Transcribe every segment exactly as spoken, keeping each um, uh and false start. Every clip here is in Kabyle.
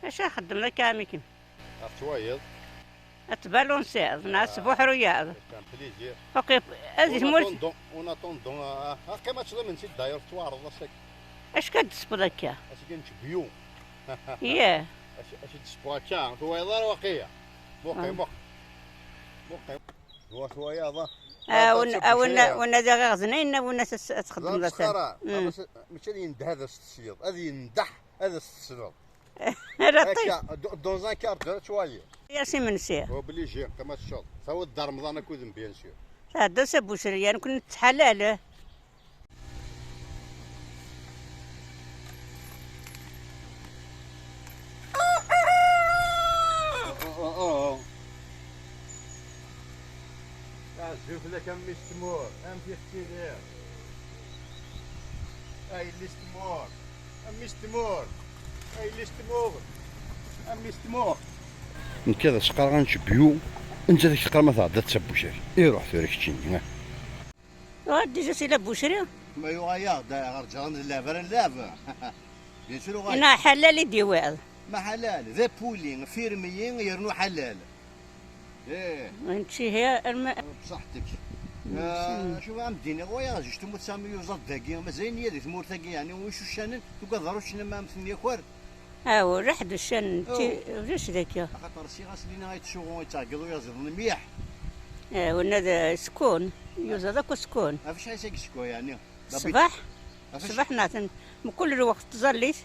Acu ixeddem d akka amiken? Ɣef twayeḍ. Ad tbalunsiḍ, neɣ ad sbuḥruyeḍ. C'est un plaisir. Ok, ad On tmurt. Attendant, on attendant, ah, ah, qqim ad teččeḍ imensi, d'ailleurs, tettwaɛreḍ ass-agi. Acu ad d-tesbeḍ akka? Ass-agi nečč bio. Yah. Acu, acu d-tesbeḍ akka? Ur twayeḍ ara waqila. Muqi, ah, muqi. Muqi. Ur twayeḍ, ah. Ah, wen-, ah, wen-, wen-, ad aɣ-iɣzen ayen, wen-, ad s-, ad txeddmeḍ atan. Mm. Mačči ad yendeḥ ad as-tesliḍ. Ad yendeḥ ad as-tesleḍ. Ara ṭṭif. Akka, d-, dans un quart d'heure, ad twayeḍ. Yers imensi. Obligé, qqim ad teččeḍ. Tawiḍ-d Remḍan akked-m, bien sûr. Tɛeddaḍ s abucri, nekkni nettḥalal. Azul fell-ak a mmi-s n tmurt, amek i tettiliḍ? A yelli-s n tmurt, a mmi-s n tmurt, a yelli-s n tmurt, a mmi-s n tmurt. Nekk ad as-qqareɣ ad nečč bio, netta ad ak-teqqar ma tɛeddaḍ d tabucri. Iruḥ tura keččini, ah. Uɣal déjà si la boucherie. Ma yuɣal-aɣ-d ɣer ǧeṛ n llɛeb ara nlɛeb. Bien sûr uɣal. Ina ḥalal i d-iwiḍ. Ma ḥalal, d apuli, firmiyi yernu ḥalal. Eh. Nečči hi arma. Bṣaḥ-tek. Ah, acu am d-iniɣ, wayeɣ, justement, Sami yuẓa-d dagi, mazal-iyi di tmurt-agi, yeɛni, wi cucanen, tugad ɣer ucnam am ten-yaker. Aw, ulaḥ d uccanen, ti-, ulac daki. Axaṭer si ɣas lina ay tsuɣu, yettɛeggiḍ uyaziḍ-nni mliḥ. Eh, winna d, eh, sekun, yuẓaḍ akk sekun. Ɣef acḥal seg sekun, yeɛni? Ṣṣbeḥ? Ɣef ac-, ṣṣbeḥ neɣ ten-, mkul lweqt tẓallit.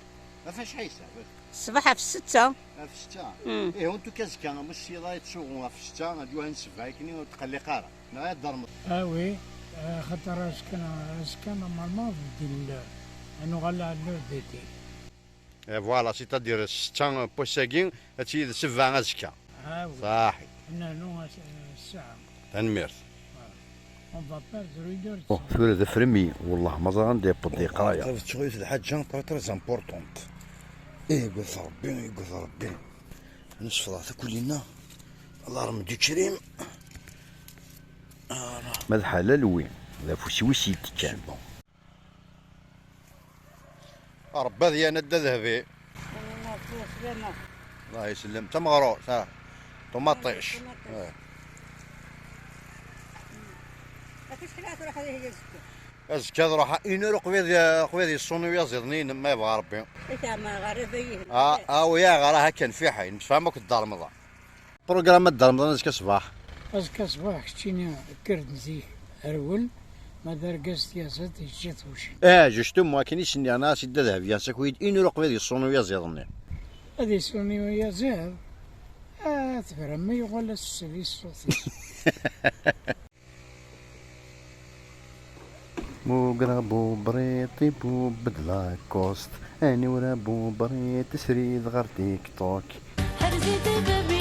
Ɣef acḥal ssaɛa? Ṣṣbeḥ ɣef ssetta. Ɣef ssetta? Mm. Ih, en tout cas, azekka, ma s-, siḍ ay tsuɣu ɣef ssetta, ad yuhan ssebɛa, akken ur tqelliq ara. Neɣ ad d-termeḍ. Ah oui, axaṭer azekka, azekka, normalement, beddel, ad nuɣal à l'heure d'été. Eh, voilà, c'est-à-dire ssetta n wass-agi, ad tili d sebɛa azekka. Ah, oui. Saḥi. Nehnu as-, ssaɛa. Tanemmirt. Voilà. On va perdre une heure de temps. Oh, tura d afremmi, wellah ma ẓriɣ anda yewweḍ di leqraya. Ṭṭef ttɣil d lḥaǧa très, très importante. Iyyat Rebbi, iyyat Rebbi. Nesfeḍ takulina. Larme du krim. Ma d ḥalal, wi, d afus-iw i s-yettekkan. Rebbi ad yanna Dda Dehbi. Allah isellem. Tameɣrut, ha. Ṭumaṭic. Eh. Azekka ad ruḥeɣ une heure uqbel ad, uqbel ad yeṣṣun uyaziḍ-nni, ma yebɣa Rebbi. Ah, ah, oui, ɣer aha kan fiḥel. Nemsefham akk Dda Remḍan. Programme n Dda Remḍan azekka ṣṣbeḥ. Azekka ṣṣbeḥ keččini kker-d zik, rwel, ma d argaz tyaziḍt yeǧǧa-t wuccen. Eh, justement, akken i s-nniɣ, nniɣ-as i Dda Dehbi, as-ak-id une heure uqbel ad yeṣṣun uyaziḍ-nni. Ad yeṣṣun uyaziḍ? Ah, tebra ma yuɣal ass-, s ṣṣut-is. Mugreɣ bubriṭ i bub d Lacoste, aniwer a bubriṭ srid ɣer TikTok. Herzi-d a bab